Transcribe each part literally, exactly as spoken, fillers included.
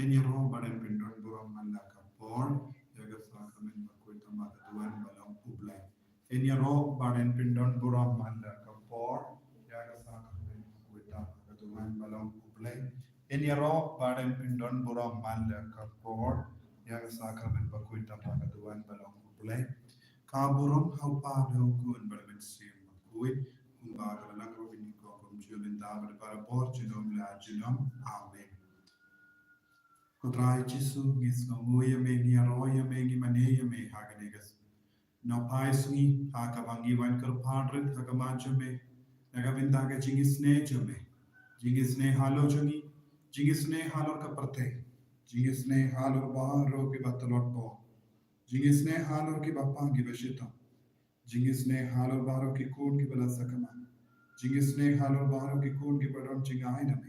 Ngin ïaroh bad ngin pyndon burom man la ka por ïa ka sakramen bakhuid tang ba ka duwan ba long U Blei. Ngin ïaroh bad ngin pyndon burom man la ka por ïa ka sakramen bakhuid tang ba ka duwan ba long U Blei. Ngin ïaroh bad ngin pyndon burom man la ka por ïa ka sakramen bakhuid tang ba ka duwan ba long U Blei. Ka burom ha U Kpa bad ha U Khun bad ha U Mynsiem Bakhuid, kumba ka la long ruh mynnyngkong, kumjuh mynta bad barabor junom la junom. Amen. Ko Trai Jisu, ngi sngewnguh ïa me, ngi ïaroh ïa me, ngi mane ïa me ha kane ka nohphai sngi, ha kaba ngi wan kyrpad rit ha khmat jong me na ka bynta ka jingisynei jong me. Jingisynei halor jong ngi, jingisynei halor ka pyrthei, jingisynei halor baroh kiba tlot bor, jingisynei halor ki bapang kiba shitom, jingisynei halor baroh ki khun kiba la sakma, jingisynei halor baroh ki khun kiba don jingai na me.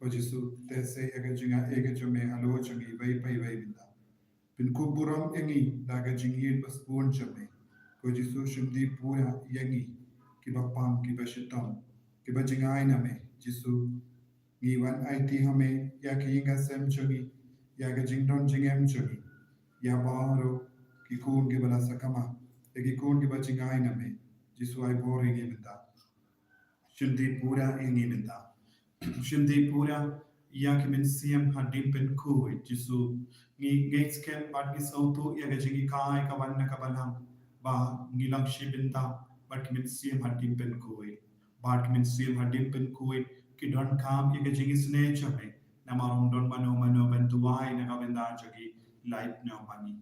Ko Jisu, teh seh ïa ka jingai ka jong me halor jong ngi iwei pa iwei mynta. Pynkup burom ïa ngi da ka jingïeit ba sbun jong me. Ko Jisu, shim dih pura ïa ngi kiba pang kiba shitom, kiba jingai na me. Jisu, ngi wan aiti ha me ïa ka ïing ka sem jong ngi, ïa ka jingdon jingem jong ngi, ïa baroh ki khun kiba la sakma, ïa ki khun kiba jingai na me. Jisu, ai bor ïa ngi mynta. Shim dih pura ïa ngi mynta. Shim dih pura ïa ki mynsiem hadien pynkhuid. Jisu, ngi ngeit skhem bad ngi sngewthuh ïa ka jinghikai ka wan na ka balang ba ngi long shi bynta bad ki mynsiem hadien pynkhuid. Bad ki mynsiem hadien pynkhuid ki donkam ïa ka jingisynei jong me, namar ym don mano mano ban duwai na ka bynta jong ki lait na mani.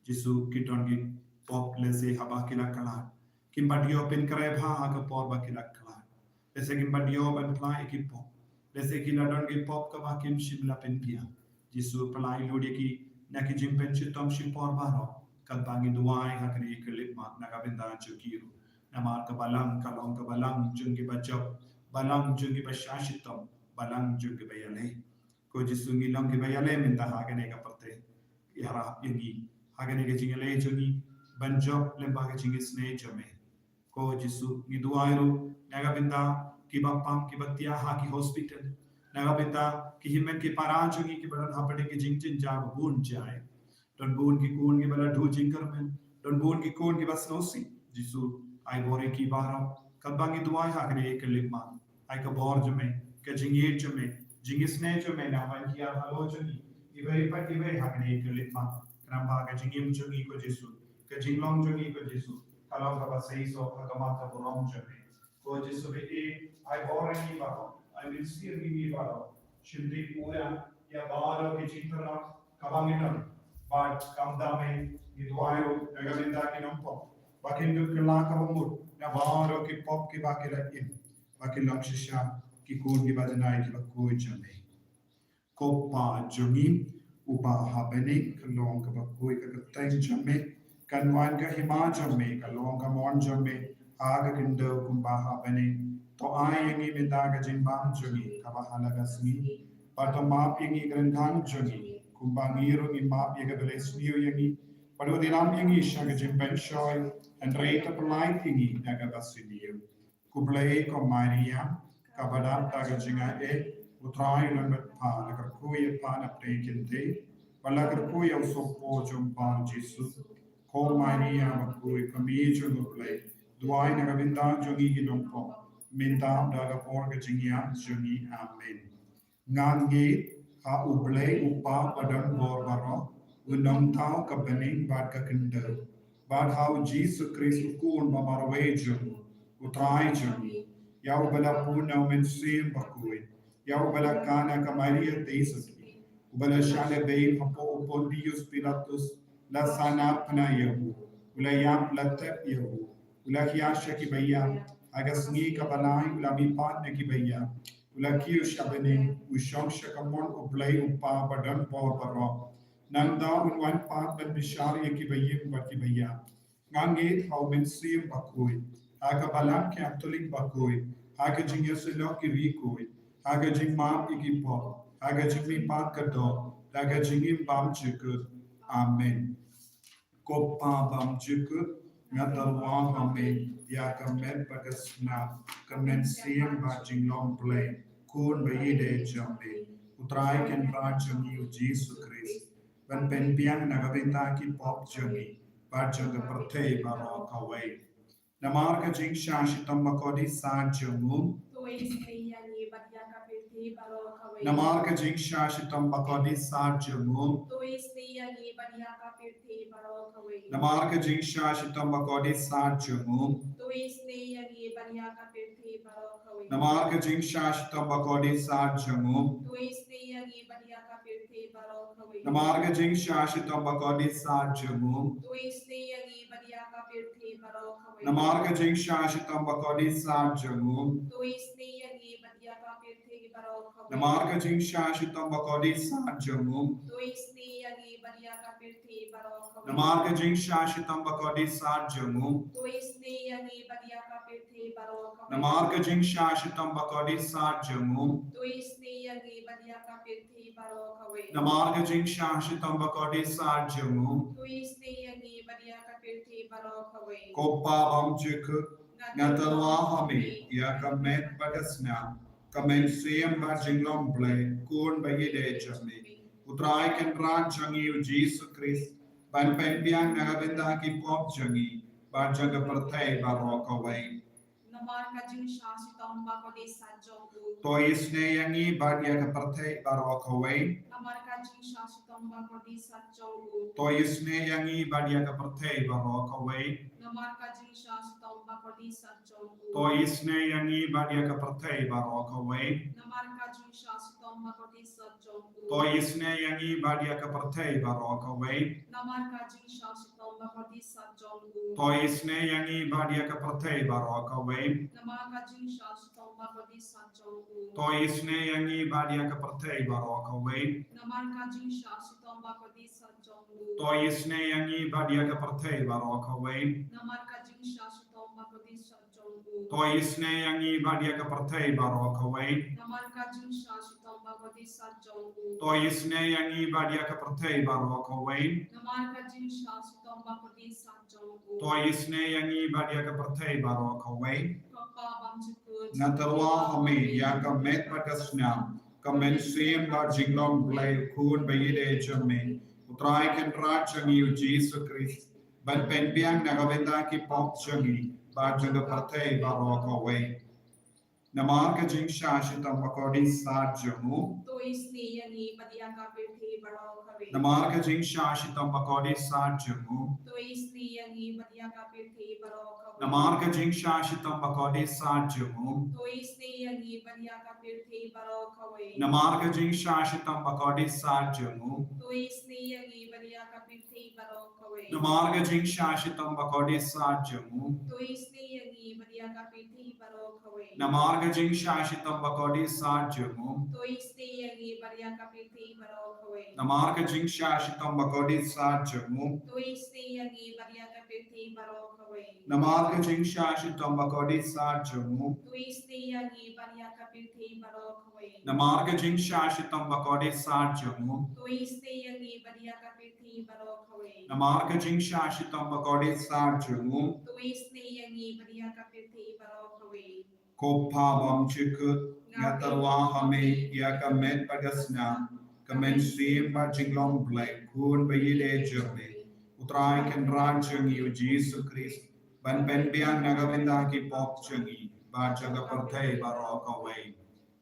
Jisu, ki don ki pop lehse haba ki la khlad kim pat ïoh pynkhreh bha ha ka por ba ki la khlad. Lehse kim pat ïoh ban phla ïa ki pop. Lehse ki la don ki pop kaba kim shym la pynbiang. Jisu, pynlait lut ïa ki na ki jingpynshitom shipor baroh, katba ngi duwai ha kane ka khyllipmat na ka bynta jong ki ruh. Namar ka balang ka long ka balang jong kiba jop, balang jong kiba shah shitom, balang jong kiba ïaleh. Ko Jisu, ngi long kiba ïaleh mynta ha kane ka pyrthei. Ïarap ïa ngi ha kane ka jingïaleh jong ngi ban jop lyngba ka jingisynei jong me. Ko Jisu, ngi duwai ruh na ka bynta kiba pang kiba thiah ha ki hospital, na ka bynta ki hynmen ki para jong ngi kiba don hapdeng ki jingjynjar ba bun jait. Don bun ki khun kiba la duh jingkyrmen, don bun ki khun kiba sngewsih. Jisu, ai bor ïa ki baroh katba ngi duwai ha kane ka khyllipmat. Ai ka bor jong me, ka jingïeit jong me, jingisynei jong me nang ban kiar halor jong ngi iwei pa iwei ha kane ka khyllipmat. Khnang ba ka jingim jong ngi, ko Jisu, ka jinglong jong ngi, ko Jisu, ka long kaba seisoh ha khmat ka burom jong me. Ko Jisu, ba ïeit, ai bor ïa ngi baroh, ai mynsiem ïa ngi baroh. Shim dih pura ïa baroh ki jingthrang kaba ngi don. Bad kumta me, ngi duwai ruh na ka bynta ki nongpop ba kin duh kylla kaba mut na baroh ki pop kiba ki la im, ba kin long shisha ki khun kiba janai kiba khuid jong me. Ko Pa jong ngi uba ha bneng, ka long kaba khuid ka kyrteng jong me, kan wan ka hima jong me, kan long ka mon jong me ha ka khyndew kumba ha bneng. To ai ïa ngi mynta ka jingbam jong ngi kaba ha la ka sngi, bad to map ïa ngi ki kyrdan jong ngi kumba ngi ruh ngi map ïa kiba la sniew ïa ngi, bad to wat ïalam ïa ngi sha ka jingpynshoi, hynrei to pynlait ïa ngi na kaba sniew. Khublei ko Maria, kaba dap da ka jingaiei, U Trai u don bad pha. La kyrkhu ïa pha na pdeng ki kynthei, bad la kyrkhu ïa u sohpop jong pha u Jisu. Ko Maria bakhuid, ka Mei jong U Blei, duwai na ka bynta jong ngi ki nongpop, mynta bad ha ka por ka jingïap jong ngi. Amen. Nga ngeit ha U Blei U Kpa ba don bor baroh, U Nongthaw ka bneng bad ka khyndew, bad ha U Jisu Khrist U Khun ba marwei jong U Trai jong ngi, ïa uba la pun na U Mynsiem Bakhuid, ïa uba la khang na ka Maria Theisotti, uba la shah lehbeiñ hapoh u Pontius Pilatus, la sahnarphna ïa u, u la ïap, la thep ïa u, u la hiar sha kiba ïap, ha ka sngi kaba lai u la mihpat na kiba ïap, u la kiew sha bneng, u shong sha kamon U Blei U Kpa ba don bor baroh. Nangta un wan pat ban bishar ïa kiba im bad kiba ïap. Nga ngeit ha U Mynsiem Bakhuid, ha ka Balang Katholik bakhuid, ha ka jingïasyllok ki riewkhuid, ha ka jingmap ïa ki pop, ha ka jingmihpat ka doh, ha ka jingim bymjukut. Amen. Ko Pa bymjukut, nga tyrwa ha me ïa ka met bad ka snam, ka mynsiem bad jinglong Blei, Khun ba ïeidei jong me. U Trai Kynrad jong ngi u Jisu Khrist, ban pynbiang na ka bynta ki pop jong ngi, bad jong ka pyrthei baroh kawei. Namar ka jingshah shitom bakordit sat jong u. To isynei ïa ngi bad ïa ka pyrthei baroh kawei. Namar ka jingshah shitom bakordit sat jong u. To isynei ïa ngi bad ïa ka pyrthei baroh kawei. Namar ka jingshah shitom bakordit sat jong u. To isynei ïa ngi bad ïa ka pyrthei baroh kawei. Namar ka jingshah shitom bakordit sat jong u. To isynei ïa ngi bad ïa ka pyrthei baroh kawei. Namar ka jingshah shitom bakordit sat jong u. To isynei ïa ngi bad ïa ka pyrthei baroh kawei. Namar ka jingshah shitom bakordit sat jong u. To isynei ïa ngi bad ïa ka pyrthei baroh kawei. Namar ka jingshah shitom bakordit sat jong u. To isynei ïa ngi bad ïa ka pyrthei baroh kawei. Namar ka jingshah shitom bakordit sat jong u. To isynei ïa ngi bad ïa ka pyrthei baroh kawei. Namar ka jingshah shitom bakordit sat jong u. To isynei ïa ngi bad ïa ka pyrthei baroh kawei. Namar ka jingshah shitom bakordit sat jong u. To isynei ïa ngi bad ïa ka pyrthei baroh kawei. Ko Pa bymjukut, nga tyrwa ha me ïa ka met bad ka snam, ka mynsiem bad jinglong Blei, Khun ba ïeit jong me, U Trai Kynrad jong ngi u Jisu Khrist, ban pynbiang na ka bynta ki pop jong ngi, bad jong ka pyrthei baroh kawei. Namar ka jingshah shitom bakordit sat jong u. To isynei ïa ngi bad ïa ka pyrthei baroh kawei. Namar ka jingshah shitom bakordit sat jong u. To isynei ïa ngi bad ïa ka pyrthei baroh kawei. Namar ka jingshah shitom bakordit sat jong u. To isynei ïa ngi bad ïa ka pyrthei baroh kawei. Namar ka jingshah shitom bakordit sat jong u. To isynei ïa ngi bad ïa ka pyrthei baroh kawei. Namar ka jingshah shitom bakordit sat jong u. To isynei ïa ngi bad ïa ka pyrthei baroh kawei. Namar ka jingshah shitom bakordit sat jong u. To isynei ïa ngi bad ïa ka pyrthei baroh kawei. Namar ka jingshah shitom bakordit sat jong u. To isynei ïa ngi bad ïa ka pyrthei baroh kawei. Namar ka jingshah shitom bakordit sat jong u. To isynei ïa ngi bad ïa ka pyrthei baroh kawei. Namar ka jingshah shitom bakordit sat jong u. To isynei ïa ngi bad ïa ka pyrthei baroh kawei. Namar ka jingshah shitom bakordit sat jong u. To isynei ïa ngi bad ïa ka pyrthei baroh kawei. Ko Pa bymjukut, nga tyrwa ha me ïa ka met bad ka snam, ka mynsiem bad jinglong Blei, Khun ba ïeit jong me, U Trai Kynrad jong ngi u Jisu Khrist, ban pynbiang na ka bynta ki pop jong ngi, bad jong ka pyrthei baroh kawei. Namar ka jingshah shitom bakordit sat jong u. To isynei ïa ngi bad ïa ka pyrthei baroh kawei. Namar ka jingshah shitom bakordit sat jong u. To isynei ïa ngi bad ïa ka pyrthei baroh kawei. Namar ka jingshah shitom bakordit sat jong u. To isynei ïa ngi bad ïa ka pyrthei baroh kawei. Namar ka jingshah shitom bakordit sat jong u. To isynei ïa ngi bad ïa ka pyrthei baroh kawei. Namar ka jingshah shitom bakordit sat jong u. To isynei ïa ngi bad ïa ka pyrthei baroh kawei. Namar ka jingshah shitom bakordit sat jong u. To isynei ïa ngi bad ïa ka pyrthei baroh kawei. Namar ka jingshah shitom bakordit sat jong u. To isynei ïa ngi bad ïa ka pyrthei baroh kawei. Namar ka jingshah shitom bakordit sat jong u. To isynei ïa ngi bad ïa ka pyrthei baroh kawei. Namar ka jingshah shitom bakordit sat jong u. To isynei ïa ngi bad ïa ka pyrthei baroh kawei. Namar ka jingshah shitom bakordit sat jong u. To isynei ïa ngi bad ïa ka pyrthei baroh kawei. Ko Pa bymjukut, nga tyrwa ha me ïa ka met bad ka snam, ka mynsiem bad jinglong Blei, Khun ba ïeit jong me, U Trai Kynrad jong ngi u Jisu Khrist, ban pynbiang na ka bynta ki pop jong ngi, bad jong ka pyrthei baroh kawei.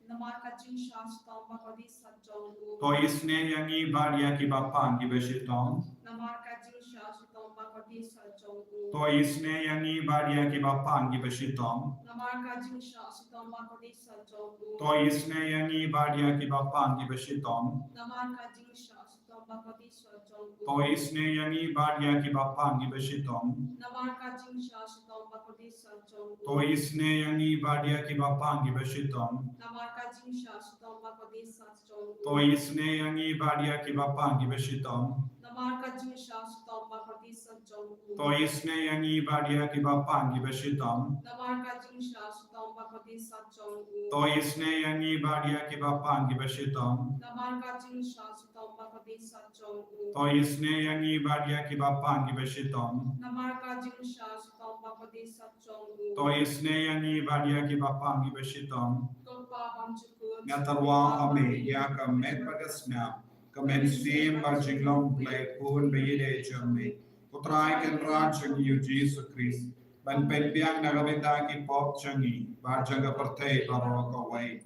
Namar ka jingshah shitom bakordit sat jong u. To isynei ïa ngi bad ïa kiba pang kiba shitom. Namar ka jingshah shitom bakordit sat jong u. To isynei ïa ngi bad ïa kiba pang kiba shitom. Namar ka jingshah shitom bakordit sat jong u. To isynei ïa ngi bad ïa kiba pang kiba shitom. Namar ka jingshah shitom bakordit sat jong u. To isynei ïa ngi bad ïa kiba pang kiba shitom. Namar ka jingshah shitom bakordit sat jong u. To isynei ïa ngi bad ïa kiba pang kiba shitom. Namar ka jingshah shitom bakordit sat jong u. To isynei ïa ngi bad ïa kiba pang kiba shitom. Namar ka jingshah shitom bakordit sat jong u. To isynei ïa ngi bad ïa kiba pang kiba shitom. Namar ka jingshah shitom bakordit sat jong u. To isynei ïa ngi bad ïa kiba pang kiba shitom. Namar ka jingshah shitom bakordit sat jong u. To isynei ïa ngi bad ïa kiba pang kiba shitom. Namar ka jingshah shitom bakordit sat jong u. To isynei ïa ngi bad ïa kiba pang kiba shitom. Ko Pa bymjukut, Nga tyrwa ha me ïa ka met bad ka snam, ka mynsiem bad jinglong Blei khun ba ïadei jong me, U Trai Kynrad jong ngi U Jisu Khrist, ban pynbiang na ka bynta ki pop jong ngi bad jong ka pyrthei baroh kawei.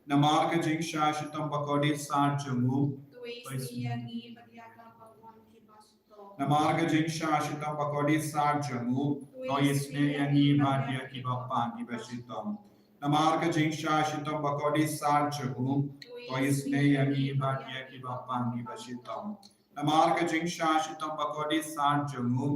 Namar ka jingshah shitom ba kordit sat jong u, to isynei ïa ngi bad ïa ka bangwan kiba shitom. Namar ka jingshah shitom ba kordit sat jong u, to isynei ïa ngi bad ïa kiba pang kiba shitom. Namar ka jingshah shitom ba kordit sat jong u, to isynei ïa ngi bad ïa kiba pang kiba shitom. Namar ka jingshah shitom ba kordit sat jong u,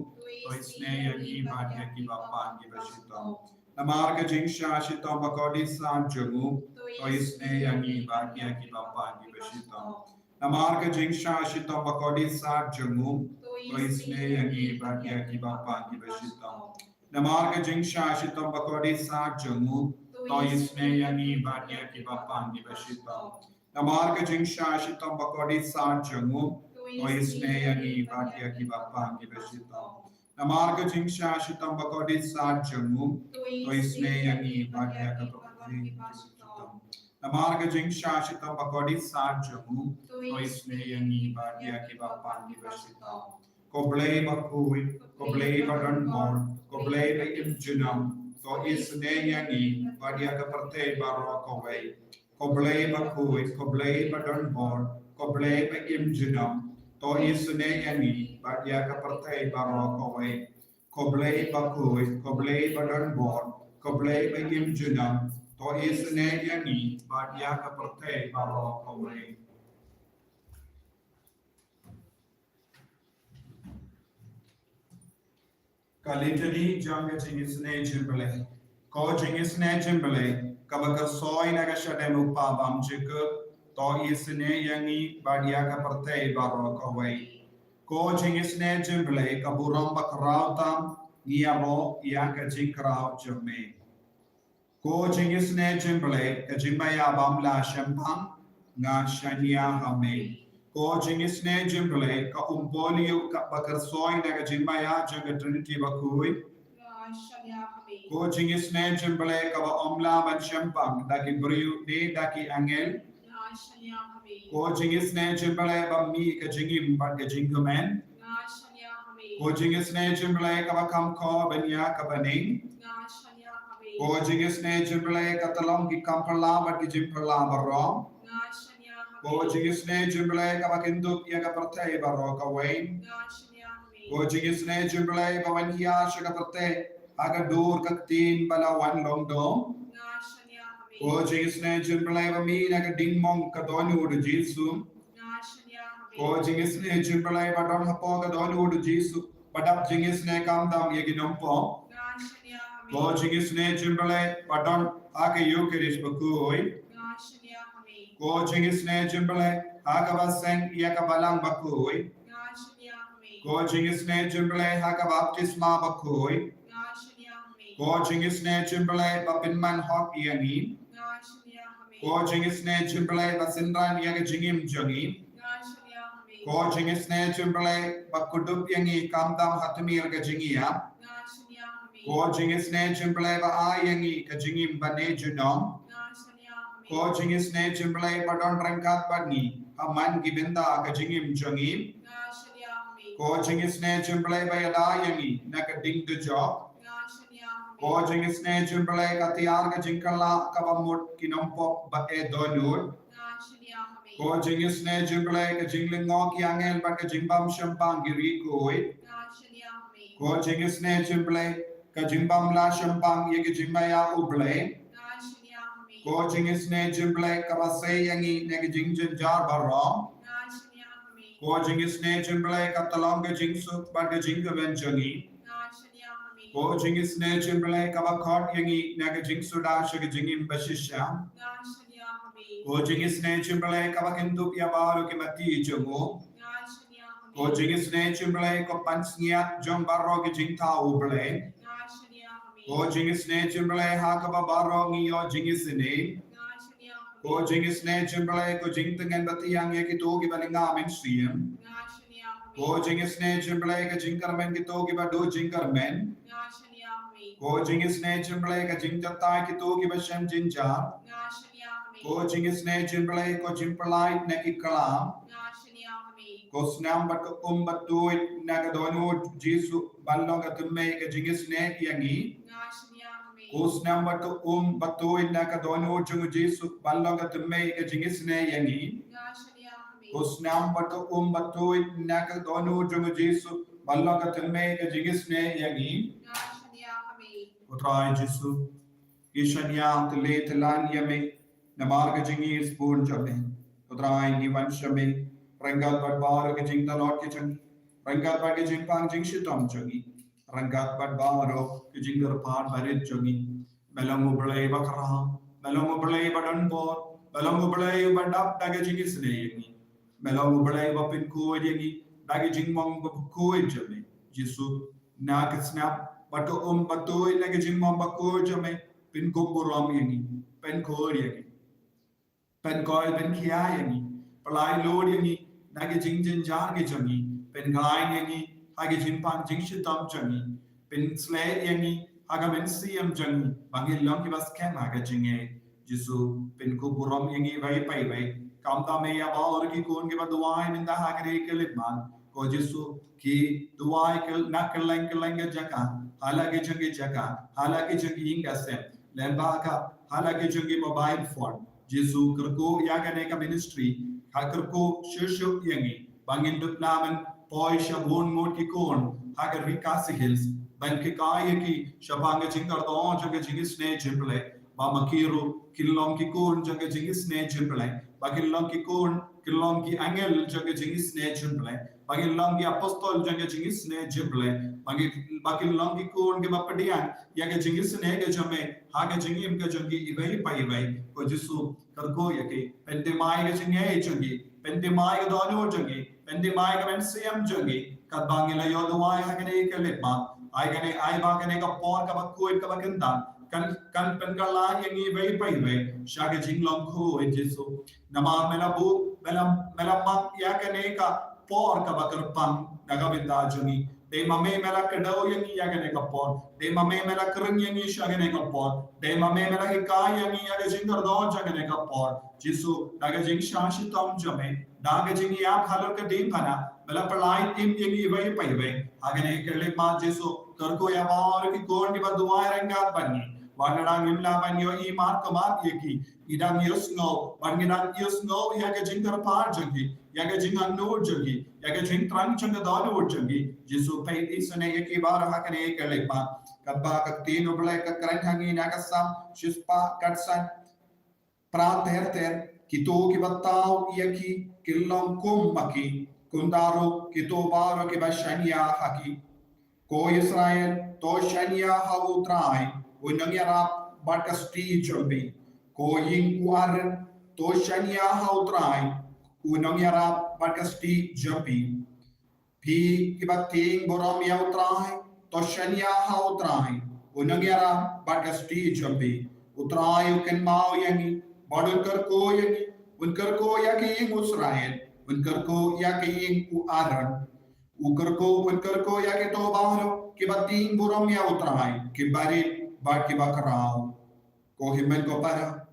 to isynei ïa ngi bad ïa kiba pang kiba shitom. Namar ka jingshah shitom ba kordit sat jong u, to isynei ïa ngi bad ïa kiba pang kiba shitom. Namar ka jingshah shitom ba kordit sat jong u, to isynei ïa ngi bad ïa kiba pang kiba shitom. Namar ka jingshah shitom ba kordit sat jong u, to isynei ïa ngi bad ïa kiba pang kiba shitom. Namar ka jingshah shitom ba kordit sat jong u, to isynei ïa ngi bad ïa kiba pang kiba shitom. Namar ka jingshah shitom ba kordit sat jong u, to isynei ïa ngi bad ïa ka pyrthei kiba shitom. Namar ka jingshah shitom ba kordit sat jong u, to isynei ïa ngi bad ïa kiba pang kiba shitom. Ko Blei bakhuid, ko Blei badonbor, ko Blei ba im junom, to isynei ïa ngi bad ïa ka pyrthei baroh kawei. Ko Blei bakhuid, ko Blei badonbor, ko Blei ba im junom, to isynei ïa ngi bad ïa ka pyrthei baroh kawei. Ko Blei bakhuid, ko Blei badonbor, ko Blei ba im junom, to isynei ïa ngi bad ïa ka pyrthei baroh kawei. Ka Litany jong ka jingisynei jingblei. Ko jingisynei jingblei, kaba kyrsoi na ka shadem u Kpa bymjukut, to isynei ïa ngi bad ïa ka pyrthei baroh kawei. Ko jingisynei jingblei, ka burom ba khraw tam, ngi ïaroh ïa ka jingkhraw jong me. Ko jingisynei jingblei, ka jingmaïa bym lah shemphang, nga shaniah ha me. Ko jingisynei jingblei, ka umpohliew kaba kyrsoi na ka jingmaïa jong ka Trinity bakhuid, nga shaniah ha me. Ko jingisynei jingblei, kaba ym lah ban shemphang da ki briew ne da ki angel, nga shaniah ha me. Ko jingisynei jingblei, ba mih ka jingim bad ka jingkmen, nga shaniah ha me. Ko jingisynei jingblei, kaba kham khor ban ïa ka bneng, nga shaniah ha me. Ko jingisynei jingblei, ka tyllong ki kam phylla bad ki jingphylla baroh, nga shaniah ha me. Ko jingisynei jingblei, kaba kyndup ïa ka pyrthei baroh kawei, nga shaniah ha me. Ko jingisynei jingblei, ba wan hiar sha ka pyrthei ha ka dur ka ktien ba la wan long dom, nga shaniah ha me. Ko jingisynei jingblei, ba mih na ka dingmong ka dohnud u Jisu, nga shaniah ha me. Ko jingisynei jingblei, ba don hapoh ka dohnud u Jisu, ba dap jingisynei kam dam ïa ki nongpop, nga shaniah ha me. Ko jingisynei jingblei, ba don ha ka Eucharist bakhuid, nga shaniah ha me. Ko jingisynei jingblei, ha kaba seng ïa ka balang bakhuid, nga shaniah ha me. Ko jingisynei jingblei, ha ka baptisma bakhuid, nga shaniah ha me. Ko jingisynei jingblei, ba pynman hok ïa ngi, nga shaniah ha me. Ko jingisynei jingblei, ba synran ïa ka jingim jong ngi, nga shaniah ha me. Ko jingisynei jingblei, ba kdup ïa ngi kam dam ha tmier ka jingïap, nga shaniah ha me. Ko jingisynei jingblei, ba ai ïa ngi ka jingim ba ne junom, nga shaniah ha me. Ko jingisynei jingblei, ba don ryngkat bad ngi ha man ki bynta ka jingim jong ngi, nga shaniah ha me. Ko jingisynei jingblei, ba ïada ïa ngi na ka ding dujok, nga shaniah ha me. Ko jingisynei jingblei, ka tiar ka jingkylla kaba mut ki nongpop ba eh dohnud, nga shaniah ha me. Ko jingisynei jingblei, ka jinglyngngoh ki angel bad ka jingbym shemphang ki riewkhuid, nga shaniah ha me. Ko jingisynei jingblei, ka jingbym lah shemphang ïa ka jingmaïa u Blei, nga shaniah ha me. Ko jingisynei jingblei, kaba sei ïa ngi na ka jingjynjar baroh, nga shaniah ha me. Ko jingisynei jingblei, ka tyllong ka jingsuk bad ka jingkmen jong ngi, nga shaniah ha me. Ko jingisynei jingblei, kaba khot ïa ngi na ka jingsuda sha ka jingim bashisha, nga shaniah ha me. Ko jingisynei jingblei, kaba kyndup ïa baroh ki mati jong u, nga shaniah ha me. Ko jingisynei jingblei, ko pansngiat jong baroh ki jingthaw u Blei, nga shaniah ha me. Ko jingisynei jingblei, ha kaba baroh ngi ïoh jingisynei, nga shaniah ha me. Ko jingisynei jingblei, ko jingtngen bathiang ïa kito kiba lynga mynsiem, nga shaniah ha me. Ko jingisynei jingblei, ka jingkyrmen kito kiba duh jingkyrmen, nga shaniah ha me. Ko jingisynei jingblei, ka jingjatai kito kiba shem jynjar, nga shaniah ha me. Ko jingisynei jong U Blei, ko jingpyllait na ki klam. Nga shaniah ha me. Ko snam bad ka um batuid na ka dohnud jong U Jisu, ban long ka thymmei ka jingisynei ïa ngi. Nga shaniah ha me. Ko snam bad ka um batuid na ka dohnud jong U Jisu, ban long ka thymmei ka jingisynei ïa ngi. Nga shaniah ha me. Ko snam bad ka um batuid na ka dohnud jong U Jisu, ban long ka thymmei ka jingisynei ïa ngi. Nga shaniah ha me. Ko Trai Jisu, ngi shaniah tylli tyllan ïa me, namar ka jingïeit bun jong me. Ko Trai, ngi wan sha me ryngkat bad baroh ki jingtlot ki jong ngi, ryngkat bad ki jingpang jingshitom jong ngi, ryngkat bad baroh ki jingkyrpad barit jong ngi. Me long U Blei ba khraw, me long U Blei ba don bor, me long U Blei ba dap da ka jingisynei ïa ngi. Me long U Blei ba pynkhuid ïa ngi da ka jingmong bakhuid jong me. Jisu, na ka snam bad ka um batuid na ka jingmong bakhuid jong me, pynkup burom ïa ngi, pynkhuid ïa ngi, pynkhuid pynkhia ïa ngi, pyllait lut ïa ngi na ki jingjynjar ki jong ngi, pynkhlaiñ ïa ngi ha ki jingpang jingshitom jong ngi, pynshlei ïa ngi ha ka mynsiem jong ngi, ba ngin long kiba skhem ha ka jingngeit. Jisu, pynkup burom ïa ngi iwei pa iwei. Kumta me ïa baroh ki khun kiba duwai mynta ha kane ka khlieh mat. Ko Jisu, ki duwai kyl-, na kylleng kylleng ka jaka, ha la ki jong ki jaka, ha la ki jong ki ïing ki sem, lyngba ka, ha la ki jong ki mobile phone. Jisu, kyrkhu ïa kane ka ministry, ha kyrkhu shuh shuh ïa ngi, ba ngin dup lamen poi sha bun ngut ki khun ha ka Ri Khasi Hills, ban hikai ïa ki shaphang ka jingkyrduh jong ka jingisynei jong U Blei, ba ma ki ruh kin long ki khun jong ka jingisynei jong U Blei, ba kin long ki khun, kin long ki angel jong ka jingisynei jong U Blei, ba kin long ki apostol jong ka jingisynei jong U Blei, ba kin, ba kin long ki khun kiba pdiang ïa ka jingisynei ka jong me ha ka jingim ka jong ki iwei pa iwei. Ko Jisu, kyrkhu ïa ki, pynthymmai ka jingngeit jong ki, pynthymmai ka dohnud jong ki, pynthymmai ka mynsiem jong ki, katba ngi la ïoh duwai ha kane ka khlieh mat. Ai kane, ai ba kane ka por kaba khuid kaba kyntang kan, kan pynkylla ïa ngi iwei pa iwei sha ka jinglong khuid, Jisu. Namar me la buh, me la, me la map ïa kane ka por kaba kyrpang na ka bynta jong ngi. Dei ma me me la kdew ïa ngi ïa kane ka por. Dei ma me me la kren ïa ngi sha kane ka por. Dei ma me me la hikai ïa ngi ïa ka jingkyrduh jong kane ka por. Jisu, da ka jingshah shitom jong me, da ka jingïap halor ka diengphna, me la pyllait im ïa ngi iwei pa iwei ha kane ka khlieh mat, Jisu. Kyrkhu ïa baroh ki khun kiba duwai ryngkat bad ngi. Wat la dang ngim lah ban ïohi mat ka mat ïa ki, ngi dang ïohsngew, wat ngi dang ïohsngew ïa ka jingkyrpad jong ki, ïa ka jingangnud jong ki, ïa ka jingthrang jong ka dohnud jong ki. Jisu, peit isynei ïa ki baroh ha kane ka khlieh mat. Katba ka ktien U Blei ka kren ha ngi na ka Salm shispah khatsan, phra ter ter, kito kiba thaw ïa ki kin long kum ma ki, kumta ruh kito baroh kiba shaniah ha ki. Ko Israel, to shaniah ha U Trai, u nongïarap bad ka stieh jong phi. Ko ïing u Aaron, to shaniah ha U Trai, u nongïarap bad ka stieh jong phi. Phi kiba tieng burom ïa U Trai, to shaniah ha U Trai, u nongïarap bad ka stieh jong phi. U Trai u kynmaw ïa ngi, bad un kyrkhu ïa ngi, un kyrkhu ïa ki ïing u Israel, un kyrkhu ïa ki ïing u Aaron. U kyrkhu, un kyrkhu ïa kito baroh kiba tieng burom ïa U Trai, kiba rit bad kiba khraw. Ko hynmen ko para,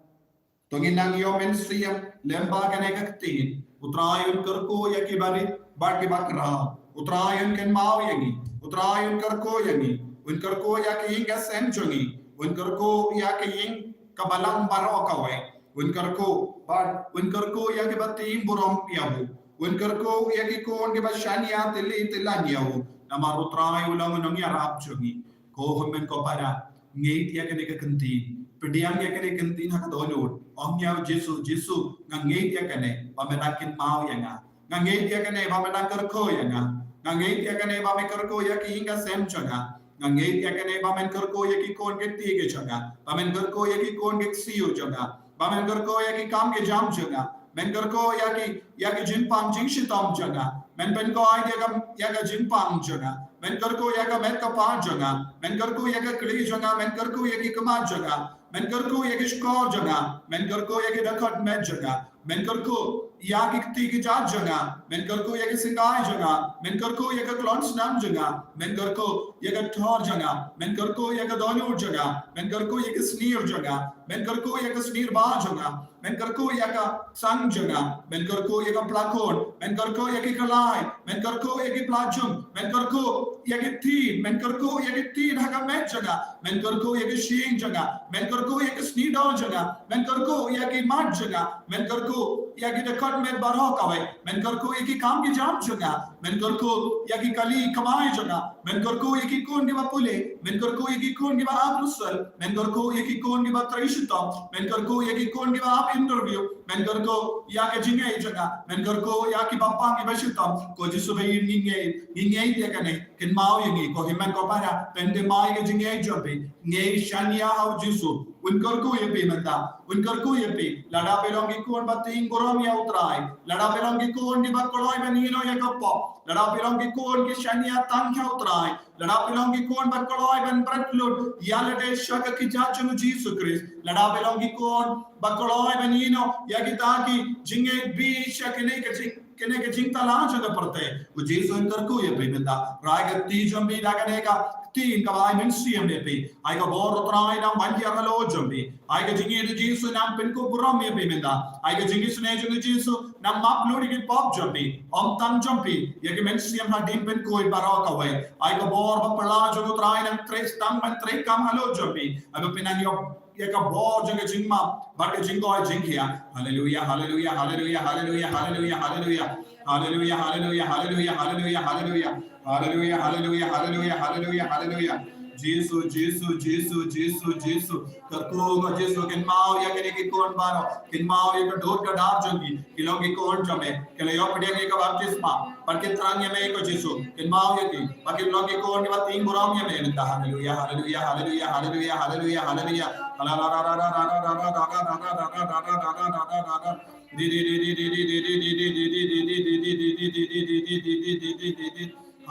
to ngin nang ïoh mynsiem lyngba kane ka ktien. U Trai un kyrkhu ïa kiba rit bad kiba khraw. U Trai un kynmaw ïa ngi. U Trai un kyrkhu ïa ngi. Un kyrkhu ïa ki ïing ki sem jong ngi. Un kyrkhu ïa ki ïing ka balang baroh kawei. Un kyrkhu, bad un kyrkhu ïa kiba tieng burom ïa u. Un kyrkhu ïa ki khun kiba shaniah tylli tyllan ïa u. Namar U Trai u long u nongïarap jong ngi. Ko hynmen ko para, ngeit ïa kane ka ktien. Pdiang ïa kane ka ktien ha ka dohnud. Ong ïa U Jisu, Jisu, nga ngeit ïa kane ba men dang kynmaw ïa nga. Nga ngeit ïa kane ba men dang kyrkhu ïa nga. Nga ngeit ïa kane ba men kyrkhu ïa ki ïing ki sem jong nga. Nga ngeit ïa kane ba men kyrkhu ïa ki khun ki kti ki jong nga. Ba men kyrkhu ïa ki khun ki ksiew jong nga. Ba men kyrkhu ïa ki kam ki jam jong nga. Men kyrkhu ïa ki, ïa ki jingpang jingshitom jong nga. Men pynkhuid ïa ka, ïa ka jingpang jong nga. Men kyrkhu ïa ka met ka phad jong nga. Men kyrkhu ïa ka kli jong nga. Men kyrkhu ïa ki khmat jong nga. Men kyrkhu ïa ki shkor jong nga. Men kyrkhu ïa ki dkhot met jong nga. Men kyrkhu ïa ki kti ki jait jong nga. Men kyrkhu ïa ki sngewbha jong nga. Men kyrkhu ïa ka klong snam jong nga. Men kyrkhu ïa ka thor jong nga. Men kyrkhu ïa ka dohnud jong nga. Men kyrkhu ïa ka snier jong nga. Men kyrkhu ïa ka snier ba jong nga. Men kyrkhu ïa ka sang jong nga. Men kyrkhu ïa ka plakhun. Men kyrkhu ïa ki khlai. Men kyrkhu ïa ki plajum. Men kyrkhu ïa ki tin. Men kyrkhu ïa ki tin ha ka met jong nga. Men kyrkhu ïa ki shing jong nga. Men kyrkhu ïa ki snier jong nga. Men kyrkhu ïa ki mat jong nga. Men kyrkhu ïa ki dkhot met baroh kawei. Men kyrkhu ïa ki kam ki jam jong nga. Men kyrkhu ïa ki kali kamai jong nga. Men kyrkhu ïa ki khun kiba pule. Men kyrkhu ïa ki khun kiba ap result. Men kyrkhu ïa ki khun kiba trei shitom. Men kyrkhu ïa ki khun kiba ap interview. Men kyrkhu ïa ka jingngeit jong nga. Men kyrkhu ïa kiba pang kiba shitom. Ko Jisu ba ïeit ngi ngeit. Ngi ngeit ïa kane. Kynmaw ïa ngi, ko hynmen ko para, pyndem ïa ka jingngeit jong phi. Ngi shaniah ha u Jisu. Un kyrkhu ïa phi mynta. Un kyrkhu ïa phi. Lada phi long ki khun ba tieng burom ïa u Trai. Lada phi long ki khun kiba kloi ban ïehnoh ïa ka pop. Lada phi long ki khun ki shaniah tang ïa u Trai. Lada phi long ki khun ba kloi ban bret lut ïa lade sha ka kjat jong u Jisu Khrist. Lada phi long ki khun ba kloi ban ïehnoh ïa kita ki jingngeit bishar kane ka jing kane ka jingthala jong ka pyrthei. U Jisu un kyrkhu ïa phi mynta. Rai ka kti jong phi da kane ka kti kaba ai mynsiem ïa phi. Ai ka bor u Trai nang ban ïa halor jong phi. Ai ka jingngeit u Jisu nang pynkup burom ïa phi mynta. Ai ka jingisynei jong u Jisu nang map lut ïa ki pop jong phi. Ym tang jong phi. Ïa ki mynsiem hadien pynkhuid baroh kawei. Ai ka bor ba phylla jong u Trai nang trei tang ban trei kam halor jong phi. Ai ba phi nang ïoh ïa ka bor jong ka jingmap bad ka jingkoit jingkhiah. Haleluia, haleluia, haleluia, haleluia, haleluia, haleluia. Haleluia, haleluia, haleluia, haleluia, haleluia. Haleluia, haleluia, haleluia, haleluia, haleluia. Jisu, Jisu, Jisu, Jisu, Jisu. Kyrkhu ko Jisu, kynmaw ïa kine ki khun baroh. Kynmaw ïa ka dur ka dar jong ki. Ki long ki khun jong me. Ki la ïoh pdiang ïa ka baptisma. Bad ki thrang ïa me ko Jisu. Kynmaw ïa ki. Ba kin long ki khun kiba tieng burom ïa me mynta. Haleluia, haleluia, haleluia, haleluia, haleluia, haleluia.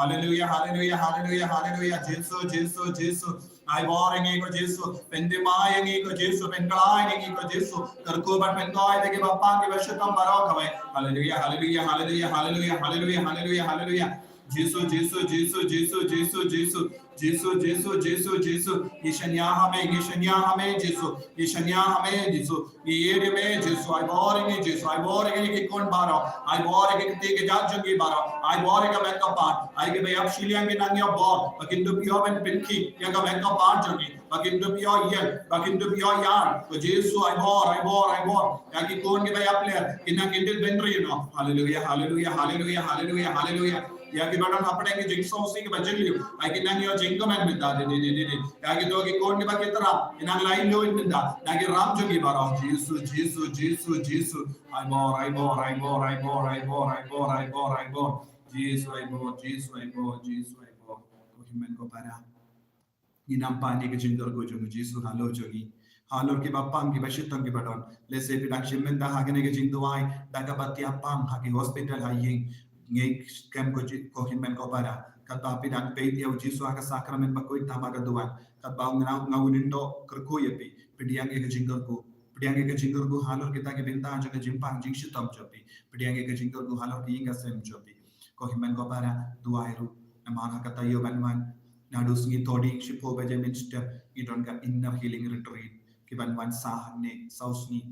Haleluia, haleluia, haleluia, haleluia. Jisu, Jisu, Jisu. Ai bor ïa ngi ko Jisu. Pyndem ïa ngi ko Jisu. Pynkhlaiñ ïa ngi ko Jisu. Kyrkhu bad pynkhuid ïa kiba pang kiba shitom baroh kawei. Haleluia, haleluia, haleluia, haleluia, haleluia, haleluia, haleluia. Jisu, Jisu, Jisu, Jisu, Jisu, Jisu. Jisu, Jisu, Jisu, Jisu. Ngi shaniah ha me, ngi shaniah ha me, Jisu. Ngi shaniah ha me, Jisu. Ngi ïeit ïa me, Jisu. Ai bor ïa ngi, Jisu. Ai bor ïa ngi ki khun baroh. Ai bor ïa ki kti ki jait jong ngi baroh. Ai bor ïa ka met ka pan. Ai kiba ïap shiliang ki nang ïoh bor. Ba kin dup ïoh ban pynkhih ïa ka met ka pan jong ngi. Ba kin dup ïoh ïeng. Ba kin dup ïoh ïar. Ko Jisu ai bor, ai bor, ai bor. Ïa ki khun kiba ïap ler. Ki nang kyndit bynriew noh. Haleluia, haleluia, haleluia, haleluia, haleluia. Ïa kiba don hapdeng ki jingsngewsih kiba jylliew. Ai ki nang ïoh jingkmen mynta de de de de de. Ïa kito ki khun kiba ki thrang. Ki nang laitluid mynta. Na ki ram jong ki baroh. Jisu, Jisu, Jisu, Jisu. Ai bor, ai bor, ai bor, ai bor, ai bor, ai bor, ai bor, ai bor. Jisu ai bor, Jisu ai bor, Jisu ai bor. Ko hynmen ko para. Ngi nang pan ïa ka jingkyrkhu jong u Jisu halor jong ngi. Halor kiba pang kiba shitom kiba don. Lehse phi dang shim mynta ha kane ka jingduwai da kaba tiap pang ha ki hospital ha ïing. Ngi kem ko Ji-, ko hynmen ko para. Katba phi dang peit ïa u Jisu ha ka sakramen bakhuid tang ba ka duwan. Katba nga, nga u Lyngdoh kyrkhu ïa phi. Pdiang ïa ka jingkyrkhu. Pdiang ïa ka jingkyrkhu halor kita ki bynta jong ka jingpang jingshitom jong phi. Pdiang ïa ka jingkyrkhu halor ki ïing ka sem jong phi. Ko hynmen ko para duwai ruh. Namar ha ka taïew ban wan. Naduh sngi Thohdieng shiphew baje mynstep ngi don ka inner healing retreat. Ki ban wan sah ne saw sngi.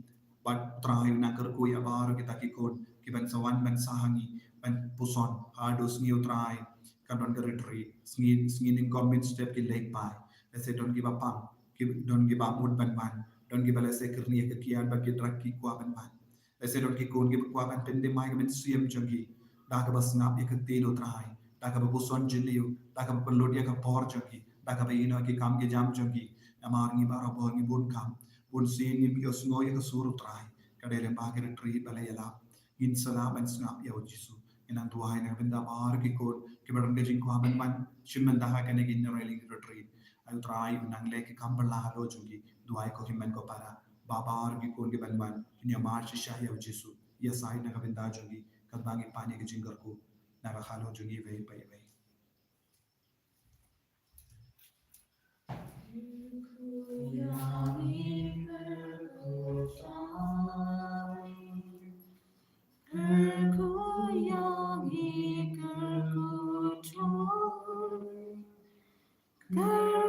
Bad Trai u nang kyrkhu ïa baroh kita ki khun. Ki ban sa wan ban sah ha ngi. Ban puson. Haduh sngi u Trai. Kan don ka retreat. Sngi, sngi nyngkong mynstep ki leit pai. Lehse don kiba pang. Ki don kiba mut ban wan. Don kiba lehse kyrni ïa ka kiad bad ki drug ki kwah ban wan. Lehse don ki khun kiba kwah ban pyndem ïa ka mynsiem jong ki. Da kaba sngap ïa ka ktien u Trai. Da kaba puson jylliew. Da kaba pynlut ïa ka por jong ki. Da kaba ïehnoh ïa ki kam ki jam jong ki. Namar ngi baroh bun ngi bun kam. Bun sien ngim ïohsngew ïa ka sur u Trai. Ka dei lyngba ka retreat ba la ïalap. Ngin sa lah ban sngap ïa u Jisu. Ngi nang duwai na ka bynta baroh ki khun. Kiba don ka jingkwah ban wan. Shim bynta ha kane ka inner healing retreat. Ai u Trai u nang leh ki kam phylla halor jong ki. Duwai ko hynmen ko para. Ba baroh ki khun ki ban wan, kin ïamar shisha ïa u Jisu, ïasaid na ka bynta jong ki, katba ngi pan ïa ka jingkyrkhu na ka khalor jong ngi iwei pa iwei.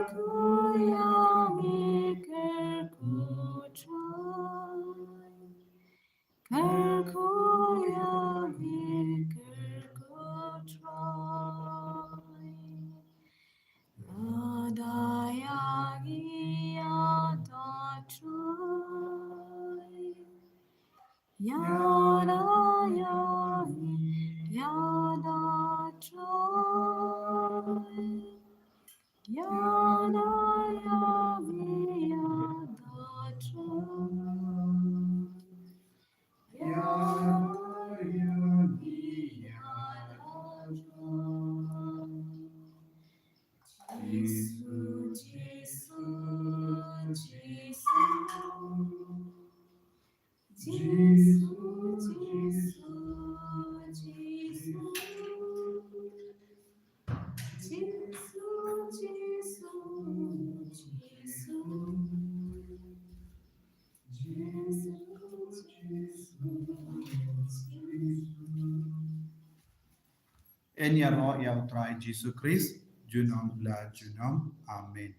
Kyrkhu ïa ngi, kyrkhu Trai. Kyrkhu ïa ngi, kyrkhu Trai. Ïada ïa ngi, ïada Trai. Ïada ïa ngi, ïada Trai. Ïada ïa ngi, ïada Trai. Ïada ïa ngi, ïada Trai. Jisu, Jisu, Jisu. Jisu, Jisu, Jisu. Jisu, Jisu, Jisu. Jisu, Jisu, Jisu. Yn ïaroh ïa U Trai Jisu Khrist junom la junom. Amen.